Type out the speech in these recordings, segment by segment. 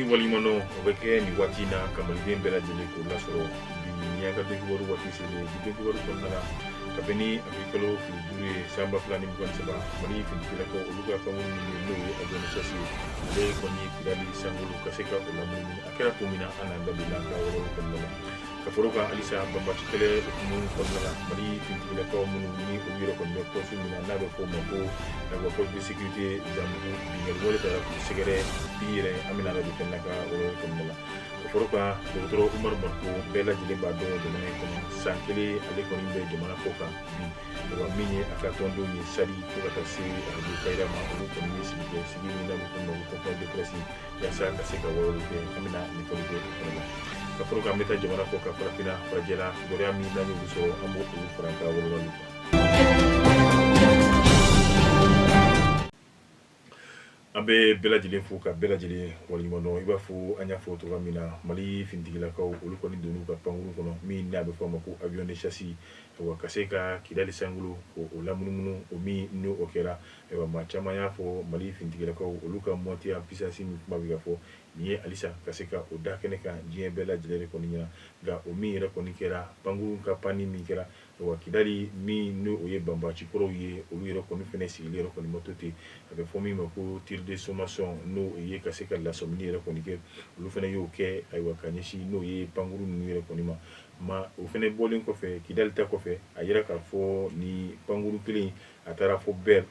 waleɲuman dɔn o bɛ kɛ nin waati in na ka maliden bɛɛ lajɛlen k'o lasɔrɔ bi ni y'an ka don kibaru waati selen. Bi don kibaru kɔnɔna la, ka bɛn ni avril kalo tile 5 ye san 2023, Mali finitigilakaw olu ka pankuru min bɛ n'o ye avion de chasse ye, ale kɔni ye Kidali sankolo ka se ka o lamunumunu. A kɛra kun min na, an n'an da don an ka wɔrɔ kɔnɔna la. Ka fara o kan halisa, banbaci kɛlɛ hukumu kɔnɔna la, Mali finitigilakaw minnu ni olu yɛrɛ kɔni bɛ poste min na n'a bɛ fɔ o ma ko ayiwa poste de sécurité Zanbugu, binkanni wale taara k'u sɛgɛrɛ bi yɛrɛ. An bɛna da don fɛn na ka wɔrɔ kɔnɔna la. Ka fara o kan, dɔgɔtɔrɔ Umaru Mariko, bɛɛ lajɛlen b'a dɔn jamana in kɔnɔ, san kelen ale kɔni bɛ jamana kɔ kan bi. Ayiwa, min ye a ka tɔndenw ye sadi fo ka taa se arajo Kayira ma, olu kɔni ye sigi kɛ, sigi min n'a bɛ fɔ o ma ko conférence de presse, yaasa ka se ka walawalali kɛ. An bɛna ɲɛfɔli kɛ o fana la. Ka fara o kan, an bɛ taa jamana kɔ kan, farafinna farajɛla, kibaruya min n'an y'olu sɔrɔ, an b'o olu fara an ka walawalaliw kan. An bɛ bɛɛ lajɛlen fo ka bɛɛ lajɛlen waleɲuman dɔn. I b'a fɔ an y'a fɔ cogoya min na, Mali finitigilakaw olu kɔni donn'u ka pankuru kɔnɔ min n'a bɛ fɔ a ma ko avion de chasse, ayiwa, ka se ka Kidali sankolo k'o lamunumunu. O min n'o o kɛra, ayiwa, maa caman y'a fɔ Mali finitigilakaw olu ka montée en puissance min kuma bɛ ka fɔ nin ye, halisa ka se ka o da kɛnɛ kan diɲɛ bɛɛ lajɛlen de kɔni ɲɛna. Nka o min yɛrɛ kɔni kɛra, pankuru ka panni min kɛra, ayiwa, Kidali min n'o o ye banbaci kɔrɔw ye, olu yɛrɛ kɔni fɛnɛ sigilen yɛrɛ kɔni ma to ten. A bɛ fɔ min ma ko tir de sommation, n'o ye ka se ka lasɔmini yɛrɛ kɔni kɛ, olu fɛnɛ y'o kɛ, ayiwa, ka ɲɛsin n'o ye pankuru ninnu yɛrɛ kɔni ma. Ma o fɛnɛ bɔlen kɔfɛ, Kidali ta kɔfɛ, a yira k'a fɔ ni pankuru kelen a taara fo Ber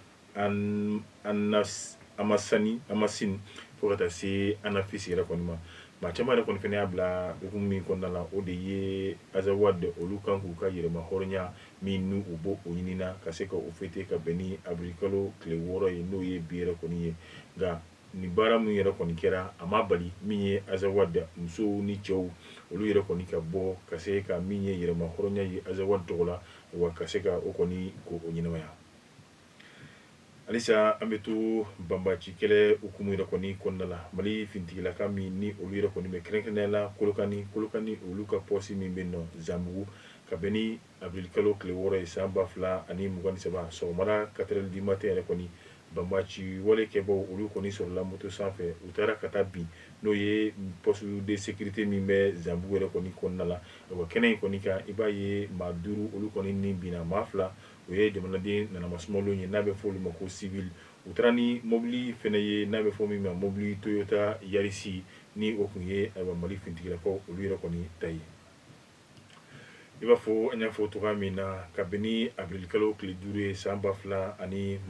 Amasani Amasini fo ka taa se Anafisi yɛrɛ kɔni ma. Maa caman yɛrɛ kɔni fana y'a bila hukumu min kɔnɔna la, o de ye Azawad olu kan k'u ka yɛrɛma hɔrɔnya min n'u u b'o o ɲinina ka se ka o fêter ka bɛn ni avril kalo tile 6 ye, n'o ye bi yɛrɛ kɔni ye. Nka nin baara min yɛrɛ kɔni kɛra, a ma bali min ye Azawad musow ni cɛw olu yɛrɛ kɔni ka bɔ ka se ka min ye yɛrɛma hɔrɔnya ye Azawad tɔgɔ la, wa ka se ka o kɔni k'o ɲɛnamaya. Halisa an bɛ to banbaci kɛlɛ hukumu yɛrɛ kɔni kɔnɔna la. Mali finitigilaka min ni olu yɛrɛ kɔni bɛ kɛrɛnkɛrɛnnenya la Kolokani, Kolokani olu ka poste min bɛ nɔ Zanbugu, ka bɛn ni avril kalo tile 6 ye san 2023, sɔgɔmada 4 heures du matin yɛrɛ kɔni, banbaci wale kɛbaw olu kɔni sɔrɔla moto sanfɛ, u taara ka taa bin n'o ye poste de sécurité min bɛ Zanbugu yɛrɛ kɔni kɔnɔna la. Wa kɛnɛ in kɔni kan, i b'a ye maa duuru olu kɔni ni binna, maa fila o ye jamanaden nanamasumalenw ye n'a bɛ fɔ olu ma ko civil. U taara ni mobili fɛnɛ ye n'a bɛ fɔ min ma mobili Toyota Yaris, ni o tun ye ayiwa Mali finitigilakaw olu yɛrɛ kɔni ta ye. I b'a fɔ an y'a fɔ cogoya min na, ka bɛn ni avril kalo tile 5 ye san 2023,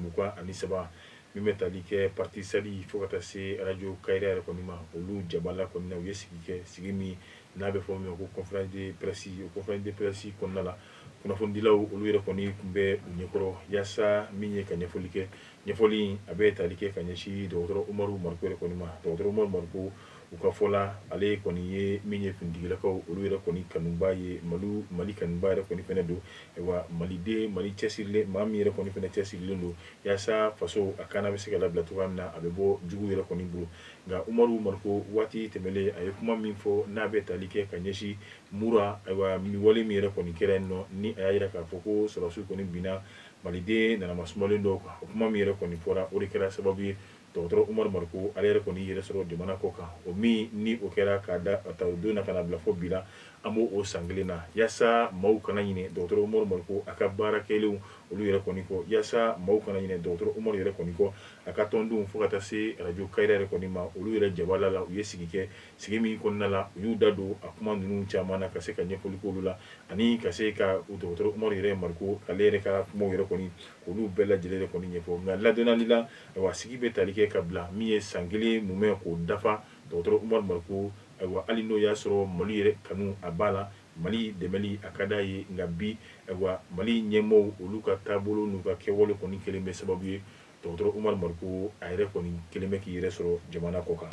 min bɛ tali kɛ parti Sadi fo ka taa se arajo Kayira yɛrɛ kɔni ma, olu jabala kɔni na, u ye sigi kɛ, sigi min n'a bɛ fɔ min ma ko conférence de presse. O conférence de presse kɔnɔna la, kunnafonidilaw olu yɛrɛ kɔni tun bɛ u ɲɛkɔrɔ yaasa min ye ka ɲɛfɔli kɛ. Ɲɛfɔli a bɛ tali kɛ ka ɲɛsin dɔgɔtɔrɔ Umaru Mariko yɛrɛ kɔni ma. Dɔgɔtɔrɔ Umaru Mariko, u ka fɔ la, ale kɔni ye min ye finitigilakaw olu yɛrɛ kɔni kanuba ye, Mali kanuba yɛrɛ kɔni fɛnɛ don. Wa maliden, Mali cɛsirilen, maa min yɛrɛ kɔni fɛnɛ cɛsirilen don yaasa faso a kana bɛ se ka labila cogoya min na, a bɛ bɔ jugu yɛrɛ kɔni bolo. Nka Umaru Mariko, waati tɛmɛlen, a ye kuma min fɔ n'a bɛ tali kɛ ka ɲɛsin Mura, ayiwa, wale min yɛrɛ kɔni kɛra yen nɔ, ni a y'a jira k'a fɔ ko sɔrɔdasiw kɔni binna maliden nanamasumalenw dɔw kan, o kuma min yɛrɛ kɔni fɔra, o de kɛra sababu ye dɔgɔtɔrɔ Umaru Mariko ale yɛrɛ kɔni yɛrɛ sɔrɔ jamana kɔ kan. O min ni o kɛra k'a da a ta o don na ka na bila fo bi la, an b'o o san kelen na, yaasa maaw kana ɲinɛ dɔgɔtɔrɔ Umaru Mariko a ka baara kɛlenw olu yɛrɛ kɔni kɔ, yaasa maaw kana ɲinɛ dɔgɔtɔrɔ Umaru yɛrɛ kɔni kɔ, a ka tɔndenw fo ka taa se arajo Kayira yɛrɛ kɔni ma, olu yɛrɛ jabala la, u ye sigi kɛ. Sigi min kɔnɔna la, u y'u da don a kuma ninnu caman na ka se ka ɲɛfɔli k'olu la, ani ka se ka dɔgɔtɔrɔ Umaru yɛrɛ Mariko ale yɛrɛ ka kumaw yɛrɛ kɔni olu bɛɛ lajɛlen yɛrɛ kɔni ɲɛfɔ. Nka ladɔnniyali la, ayiwa, sigi bɛ tali kɛ ka bila min ye san kelen mumɛ k'o dafa dɔgɔtɔrɔ Umaru Mariko, ayiwa, hali n'o y'a sɔrɔ Mali yɛrɛ kanu a b'a la, Mali dɛmɛli a ka d'a ye, nka bi, ayiwa, Mali ɲɛmɔgɔw olu ka taabolo n'u ka kɛwale kɔni kɛlen bɛ sababu ye dɔgɔtɔrɔ Umaru Mariko a yɛrɛ kɔni kɛlen bɛ k'i yɛrɛ sɔrɔ jamana kɔ kan.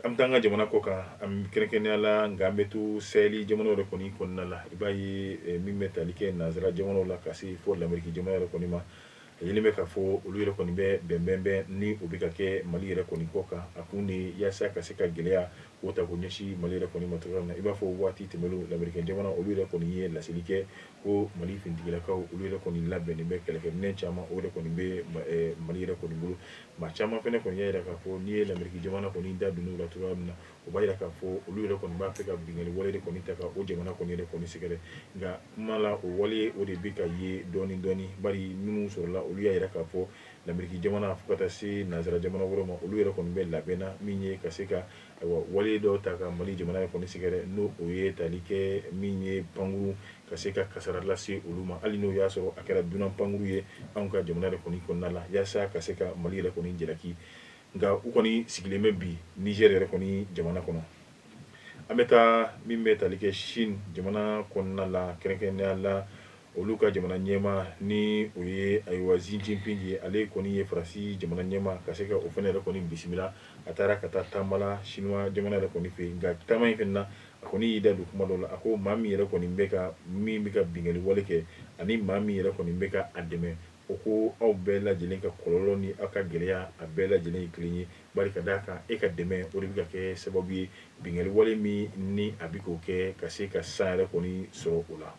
An bɛ taa an ka jamana kɔ kan, an kɛrɛnkɛrɛnnenya la, nka an bɛ to Sahel jamana yɛrɛ kɔni kɔnɔna la. I b'a ye min bɛ tali kɛ nansara jamanaw la ka se fo Lameriki jamana yɛrɛ kɔni ma, a yelen bɛ k'a fɔ olu yɛrɛ kɔni bɛ bɛnbɛnbɛn ni o bɛ ka kɛ Mali yɛrɛ kɔni kɔ kan. A kun de ye yaasa ka se ka gɛlɛya k'o ta k'o ɲɛsin Mali yɛrɛ kɔni ma cogoya min na. I b'a fɔ waati tɛmɛnlenw, Lamerikɛn jamana olu yɛrɛ kɔni ye laseli kɛ ko Mali finitigilakaw olu yɛrɛ kɔni labɛnnen bɛ, kɛlɛkɛminɛn caman o yɛrɛ kɔni bɛ Mali yɛrɛ kɔni bolo. Maa caman fana kɔni y'a jira k'a fɔ n'i ye Lameriki jamana kɔni da donn'u la cogoya min na, o b'a jira k'a fɔ olu yɛrɛ kɔni b'a fɛ ka binkanni wale de kɔni ta ka o jamana kɔni yɛrɛ kɔni sɛgɛrɛ. Nka kuma la, o wale o de bɛ ka ye dɔɔni dɔɔni, bari minnu sɔrɔla, olu y'a jira k'a fɔ Lameriki jamana fo ka taa se nansara jamana wɛrɛw ma, olu yɛrɛ kɔni bɛ labɛn na min ye ka se ka ayiwa wale dɔw ta ka Mali jamana yɛrɛ kɔni sɛgɛrɛ, n'o o ye tali kɛ min ye pankuru ka se ka kasara lase olu ma, hali n'o y'a sɔrɔ a kɛra dunan pankuru ye anw ka jamana yɛrɛ kɔni kɔnɔna la, yaasa ka se ka Mali yɛrɛ kɔni jalaki. Nka u kɔni sigilen bɛ bi Niger yɛrɛ kɔni jamana kɔnɔ. An bɛ taa min bɛ tali kɛ Chine jamana kɔnɔna la, kɛrɛnkɛrɛnnenya la olu ka jamana ɲɛmaa ni o ye ayiwa Xi Jinping ye, ale kɔni ye Faransi jamana ɲɛmaa ka se ka o fana yɛrɛ kɔni bisimila. A taara ka taa taama la Chinois jamana yɛrɛ kɔni fɛ yen. Nka taama in fana na, a kɔni y'i da don kuma dɔ la, a ko maa min yɛrɛ kɔni bɛ ka min bɛ ka binkanni wale kɛ ani maa min yɛrɛ kɔni bɛ ka a dɛmɛ, o ko aw bɛɛ lajɛlen ka kɔlɔlɔ ni aw ka gɛlɛya a bɛɛ lajɛlen ye kelen ye, bari ka d'a kan e ka dɛmɛ o de bɛ ka kɛ sababu ye binkanni wale min ni a bɛ k'o kɛ ka se ka san yɛrɛ kɔni sɔrɔ o la.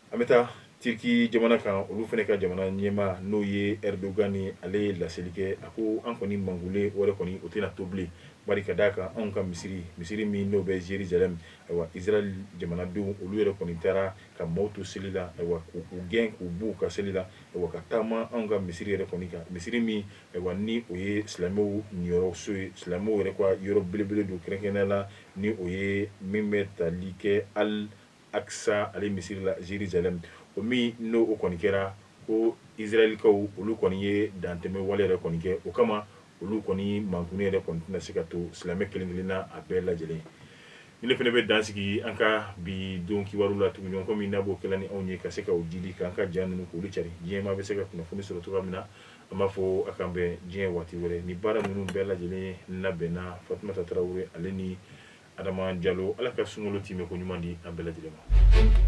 An bɛ taa Turki jamana kan, olu fana ka jamana ɲɛmaa n'o ye Erdogan ye, ale ye laseli kɛ, a ko an kɔni mankunlen o yɛrɛ kɔni o tɛna to bilen, bari ka d'a kan anw ka misiri min n'o bɛ Jérusalem, ayiwa Israël jamanadenw olu yɛrɛ kɔni taara ka maaw to seli la, ayiwa k'u gɛn k'u b'u ka seli la, ayiwa ka taama anw ka misiri yɛrɛ kɔni kan, misiri min ayiwa ni o ye silamɛw niyɔrɔso ye, silamɛw yɛrɛ ka yɔrɔ belebele don, kɛrɛnkɛrɛnnenya la ni o ye min bɛ tali kɛ Al Aqsa ale misiri la Jérusalem, o min n'o o kɔni kɛra ko Israɛlkaw olu kɔni ye dantɛmɛ wale yɛrɛ kɔni kɛ. O kama olu kɔni mankunni yɛrɛ kɔni tɛna se ka to silamɛ kelen kelenna a bɛɛ lajɛlen. Ni ne fana bɛ dan sigi an ka bi don kibaru la tuguɲɔgɔn min n'a b'o kɛla ni anw ye ka se ka o jidi k'an ka ja ninnu k'olu cari, diɲɛmaa bɛ se ka kunnafoni sɔrɔ cogoya min na. An b'a fɔ a k'an bɛn diɲɛ waati wɛrɛ. Ni baara ninnu bɛɛ lajɛlen labɛnna Fatumata Tarawele ale ni Adama Jalo. Ala ka sunkalo timɛ ko ɲuman di an bɛɛ lajɛlen ma.